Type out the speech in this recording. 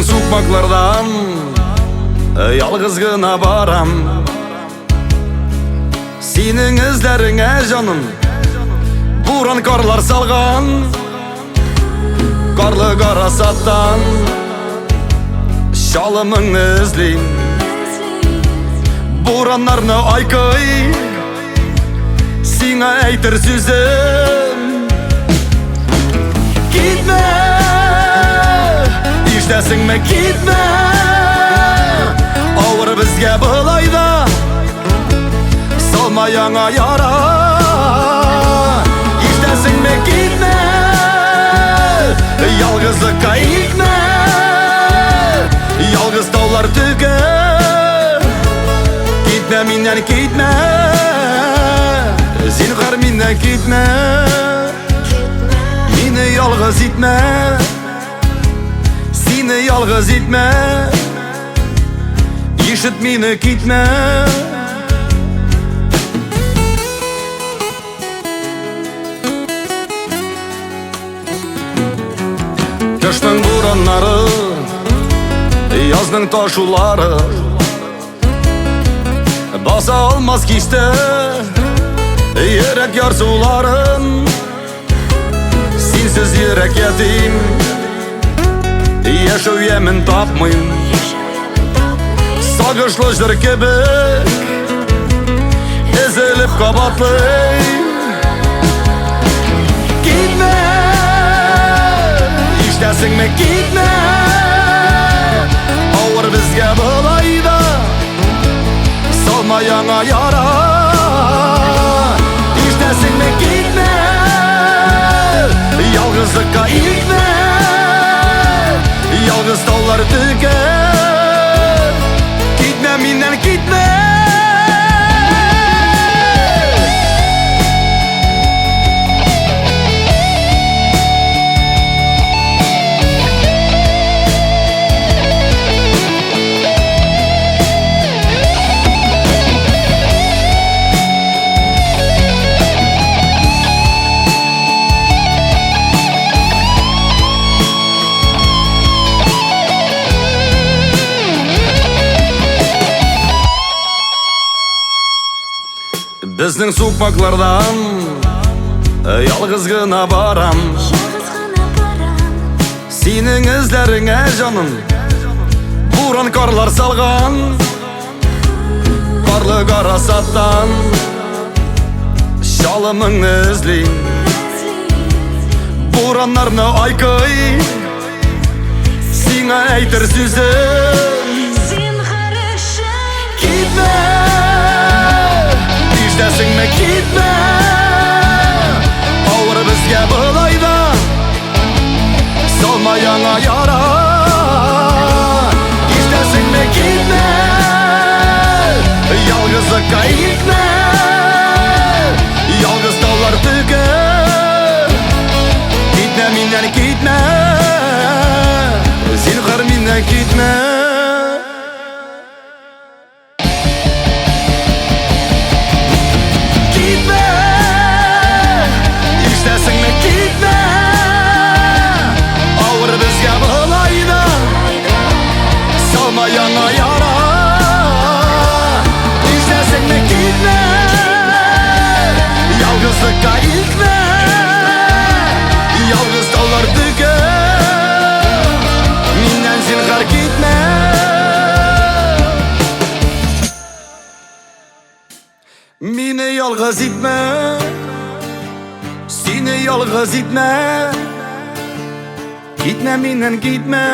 Безнең сукмаклардан ялгыз гына барам. Синең эзләреңә, җаным, буран карлар салган. Карлы гарасаттан шалымыңны эзлим. Бураннарны айкый, сиңа әйтер сүзем. Китмә, ишетәсеңме, китмә. Авыр безгә болай да, салма яңа яра. Ишетәсеңме, китмә, ялгызлыкка илтмә. Ялгыз таулар түгел, китмә миннән, китмә. Зинһар миннән китмә, мине ялгыз итмә. Сине ялгыз итмә, ишет мине, китмә. Кышның бураннары, язның ташулары баса алмас кичте йөрәк ярсуларын. Синсез йөрәк ятим, яшәү ямен тапмыйм. Сагышлы җыр кебек өзелеп кабатлыйм. Китмә, ишетәсеңме, китмә. Авыр безгә болай да, салма яңа яра. Ишетәсеңме, китмә, ялгызлыкка илтмә. Ялгыз таулар түгел, китмә миннән, китмә. Безнең сукмаклардан ялгыз гына барам. Ялгыз гына барам. Синең эзләреңә, җаным, буран карлар салган. Карлы гарасаттан шалымыңны эзлим. Бураннарны айкый, сиңа әйтер сүзем. Зинһар өчен. Китмә, ишетәсеңме, китмә. Авыр безгә болай да, салма яңа яра. Ишетәсеңме, китмә, ялгызлыкка илтмә. Ялгыз таулар түгел, китмә миннән, китмә. Зинһар миннән китмә. Китмә, ишетәсеңме, китмә. Авыр безгә болай да, салма яңа яра. Ишетәсеңме, китмә, ялгызлыкка илтмә. Ялгыз таулар түгел, миннән зинһар китмә. Мине ялгыз итмә, сине ялгыз итмә. Китмә миннән, китмә.